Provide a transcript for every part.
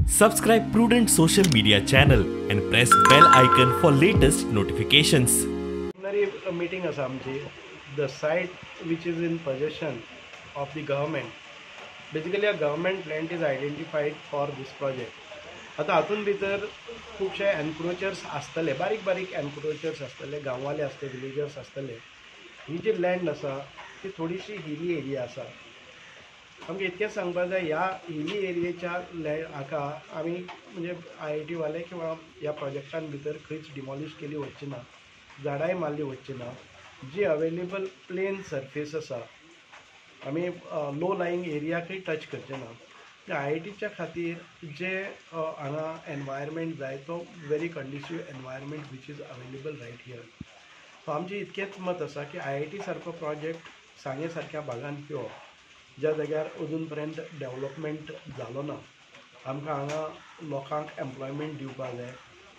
Subscribe Prudent social media channel and press bell icon for latest notifications. Meeting आसा आमची. The site which is in possession of the government, basically a government land is identified for this project. आतां हातूंत भितर खुबशे encroachers आसतले, बारीक बारीक encroachers आसतले, गांववाले आसतले, विलेजर्स आसतले. ही जी लँड आसा ती थोडीशी हिली एरिया आसा. आमकां इतकेंच सांगपाक जाय, ह्या हिली एरियेच्या लँड हाका आमी म्हणजे IIT वाले किंवा ह्या प्रोजेक्टान भितर खंयच डिमॉलिश केली वचची ना, झाडांय मारली वचची ना. जी अवेलेबल प्लेन सरफेस आसा आमी लो लायींग एरियाकय टच करचे ना. IITच्या खातीर जे हांगा एनवायरमेंट जाय तो very conducive environment which is available right here. So आमचें इतकेंच मत आसा की IIT सारको प्रोजेक्ट सांगे सारक्या भागान येवप ज्या जाग्यार अजून पर्यंत डेवलपमेंट जालो ना. आमकां हांगा लोकांक एम्प्लॉयमेंट दिवपाक जाय,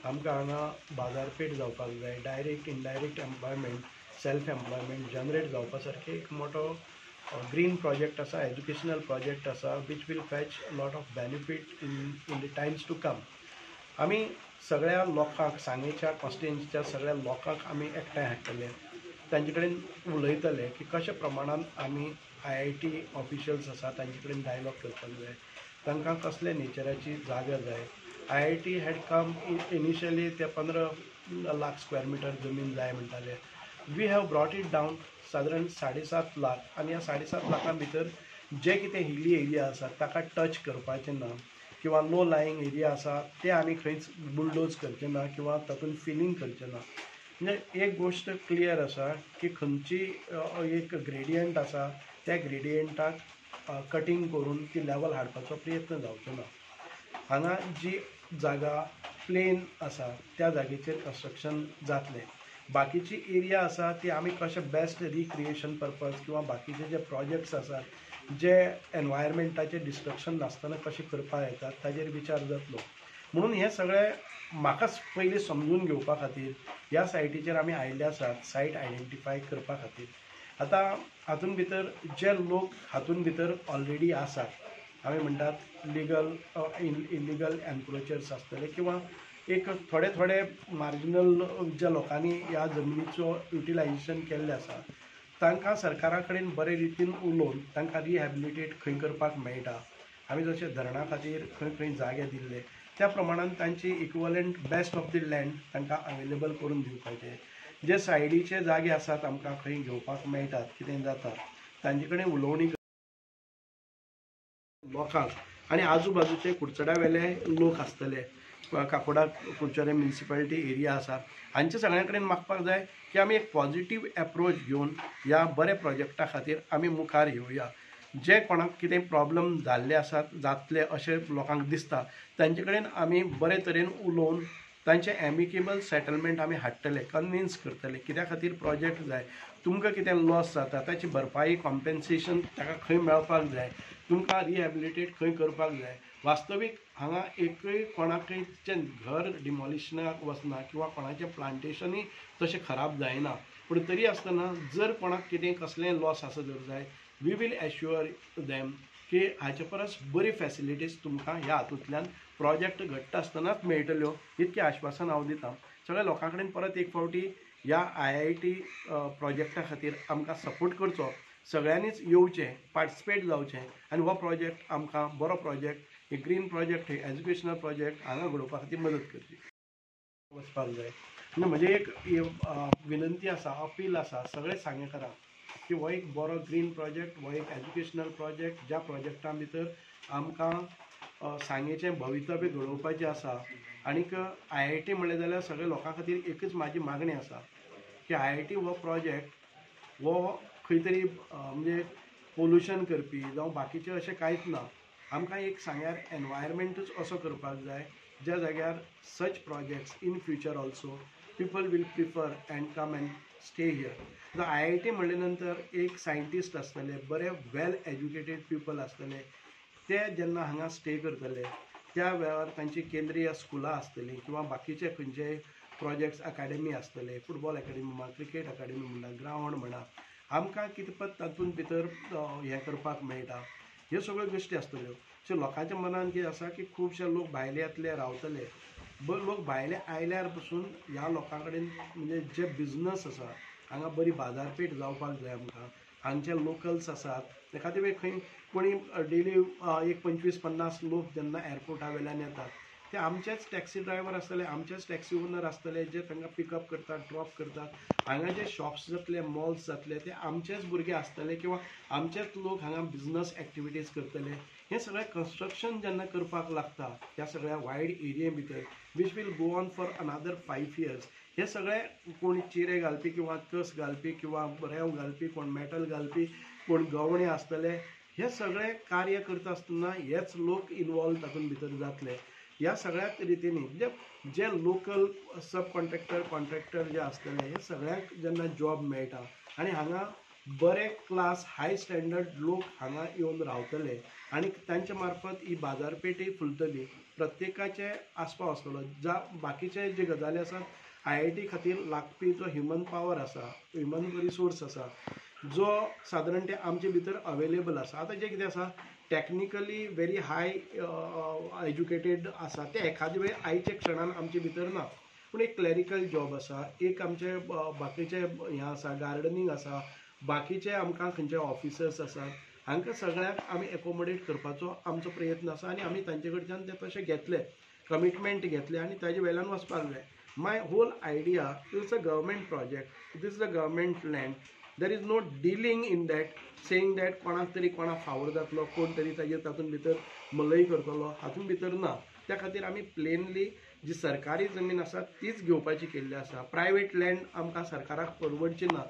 आमकां हांगा बाजारपेठ जावपाक जाय, direct indirect employment, self employment generate जावपा सारकें एक मोठो ग्रीन प्रोजेक्ट आसा, एज्युकेशनल प्रोजेक्ट आसा, which will fetch lot of benefit in the times to come. आमी सगळ्या लोकांक, सांगेच्या कॉन्स्टिट्युएन्सीच्या सगळ्या लोकांक आमी एकठांय हाडटले, तांचे कडेन उलयतले की कशे प्रमाणान आमी IIT officials आसा तांचे कडेन डायलॉग करपाक जाय, तांकां कसल्या नेचराची जागा जाय. IIT had come initially ते 15 लाख स्क्वेअर मिटर जमीन जाय म्हणटाले. We have brought it down सादारण 7.5 लाख. आनी ह्या 7.5 लाखां भितर जे कितें हिली एरिया आसा ताका टच करपाचें ना किंवा लो लायींग एरिया आसा ते आमी खंयच बुलडोज करचे ना किंवा तातूंत फिलींग करचें ना. म्हणजे एक गोश्ट क्लियर आसा की खंयची एक ग्रेडियंट आसा त्या ग्रेडियंटाक कटींग करून ती लेवल हाडपाचो प्रयत्न जावचो ना. हांगा जी जागा प्लेन आसा त्या जागेचेर कन्स्ट्रक्शन जातलें. बाकीची एरिया आसा ती आमी कशें बेस्ट रिक्रिएशन पर्पज किंवा बाकीचे जे प्रोजेक्ट्स आसात जे एनवायरमेंटाचें डिस्ट्रक्शन नासतना कशें करपाक येतात ताजेर विचार जातलो. म्हणून हें सगळें म्हाकाच पयलीं समजून घेवपा खातीर ह्या सायटीचेर आमी आयिल्ले आसात, सायट आयडेंटिफाय करपा खातीर. आतां हातूंत भितर जे लोक हातूंत भितर ऑलरेडी आसात, आमी म्हणटात लिगल इलिगल एनक्रोचर्स आसतले किंवा एक थोडे थोडे मार्जिनल ज्या लोकांनी ह्या जमनीचो युटिलायजेशन केल्लें आसा तांकां सरकारा कडेन बरे रितीन उलोवन तांकां रिहॅबिलिटेट खंय करपाक मेळटा. आमी जशें धरणा खातीर खंय खंय जागे दिल्ले त्या प्रमाणान तांची equivalent best of the land तांकां अवेलेबल करून दिवपाचें. जे सायडीचे जागे आसात आमकां खंय घेवपाक मेळटात कितें जाता तांचे कडेन उलोवणी लोकांक आनी आजू बाजूचे कुडचड्या वेले लोक आसतले, काकोडा कुडचडे म्युनिसिपालिटी एरिया आसा, हांचे सगळ्यां कडेन मागपाक जाय की आमी एक पॉजिटीव एप्रोच घेवन ह्या बऱ्या प्रोजेक्टा खातीर आमी मुखार येवया. जे कोणाक कितें प्रॉब्लम जाल्ले आसात जातले अशें लोकांक दिसता तांचे कडेन आमी बरे तरेन उलोवन तांचें एमिकेबल सेटलमेंट आमी हाडटले, कन्विन्स करतले कित्या खातीर प्रोजेक्ट जाय, तुमकां कितें लॉस जाता ताची भरपाई कॉम्पेन्सेशन ताका खंय मेळपाक जाय, तुमकां रिहॅबिलिटेट खंय करपाक जाय. वास्तवीक हांगा एकूय कोणाकय घर डिमॉलिशनाक वचना किंवा कोणाचें प्लांटेशनूय तशें खराब जायना, पूण तरी आसतना जर कोणाक कितें कसलेंय लॉस आसा जर जाय, we will assure them की हाचे परस बरी फॅसिलिटीज तुमकां ह्या हातूंतल्यान प्रोजेक्ट घडटा आसतनाच मेळटल्यो, इतकें आश्वासन हांव दितां. सगळ्या लोकां कडेन परत एक फावटी ह्या IIT प्रोजेक्टा खातीर आमकां सपोर्ट करचो, सगळ्यांनीच येवचें, पार्टिसिपेट जावचें आनी हो प्रोजेक्ट आमकां बरो प्रोजेक्ट, एक ग्रीन प्रोजेक्ट, एक एज्युकेशनल प्रोजेक्ट हांगा घडोवपा खातीर मदत करची वचपाक जाय. आनी म्हजी एक विनंती आसा, अपील आसा सगळे सांगेकारांक की हो एक बरो ग्रीन प्रोजेक्ट, हो एक एज्युकेशनल प्रोजेक्ट ज्या प्रोजेक्टा भितर आमकां सांगेचें भवितव्य घडोवपाचें आसा. आनीक IIT म्हणलें जाल्यार सगळ्या लोकां खातीर एकच म्हाजी मागणी आसा की IIT हो प्रोजेक्ट हो खंय तरी म्हणजे पोल्युशन करपी जावं बाकीचें अशें कांयच ना. आमकां एक सांग्यार एनवायरमेंटूच असो करपाक जाय ज्या जाग्यार such projects in future also people will prefer and come and stay here. आतां IIT म्हणले नंतर एक सायंटिस्ट आसतले, बरे वेल एज्युकेटेड पिपल आसतले, ते जेन्ना हांगा स्टे करतले त्या वेळार तांची केंद्रीय स्कुलां आसतलीं किंवा बाकीचे खंयचे प्रोजेक्ट्स अकाडेमी आसतले, फुटबॉल अकाडेमी म्हणा, क्रिकेट अकाडेमी म्हणा, ग्रावंड म्हणा, आमकां कितपत तातूंत भितर हें करपाक मेळटा, ह्यो सगळ्यो गोश्टी आसतल्यो. सो लोकांच्या मनान कितें आसा की खुबशे लोक भायले येतले रावतले, लोक भायले आयल्यार पसून ह्या लोकां कडेन म्हणजे जे बिजनस आसा हांगा बरी बाजारपेठ जावपाक जाय आमकां, हांगचे लोकल्स आसात ते खातीर खंय कोणी डेली एक 25-50 लोक जेन्ना एअरपोर्टा वेल्यान येतात ते आमचेच टॅक्सी ड्रायव्हर आसतले, आमचेच टॅक्सी ओनर आसतले जे तांकां पिकअप करतात, ड्रॉप करतात. हांगा जे शॉप्स जातले, मॉल्स जातले ते आमचेच भुरगे आसतले किंवा आमचेच लोक हांगा बिजनस एक्टिविटीज करतले. हें सगळें कन्स्ट्रक्शन जेन्ना करपाक लागता ह्या सगळ्या वायड एरिये भितर, which will go on for another 5 years, हे सगळे कोण चिरे घालपी किंवा कस घालपी किंवा रेंव घालपी, कोण मेटल घालपी, कोण गवणे आसतले, हे सगळे कार्य करता आसतना हेच लोक इनवॉल्व तातूंत भितर जातले. ह्या सगळ्याच रितीनी म्हणजे जे लोकल सब कॉन्ट्रॅक्टर कॉन्ट्रॅक्टर जे आसतले हे सगळ्यांक जेन्ना जॉब मेळटा आनी हांगा बरे क्लास हाय स्टँडर्ड लोक हांगा येवन रावतले आनी तांचे मार्फत ही बाजारपेठय फुलतली. प्रत्येकाचे आस्पाव आसतलो. जा बाकीचे जे गजाली आसात IIT खातीर लागपी जो ह्युमन पावर आसा, ह्युमन रिसोर्स आसा जो सादारण ते आमचे भितर अवेलेबल आसा. आतां जें कितें आसा टॅक्निकली व्हेरी हाय एज्युकेटेड आसा ते एखादे वेळ आयच्या क्षणान आमचे भितर ना, पूण एक क्लॅरिकल जॉब आसा, एक आमचे बाकीचे हें आसा, गार्डनींग आसा, बाकीचे आमकां खंयचे ऑफिसर्स आसात, हांकां सगळ्यांक आमी एकोमोडेट करपाचो आमचो प्रयत्न आसा आनी आमी तांचे कडच्यान ते तशें घेतले, कमिटमेंट घेतले आनी ताजे वेल्यान वचपाक जाय. My whole idea is a government project, this is a government land, there is no dealing in that, saying that कोणाक तरी कोणाक फावर जातलो, कोण तरी ताजेर तातूंत भितर मलई करतलो, हातूंत भितर ना. त्या खातीर आमी प्लेनली जी सरकारी जमीन आसा तीच घेवपाची केल्ली आसा. प्रायवेट लँड आमकां सरकाराक परवडची ना.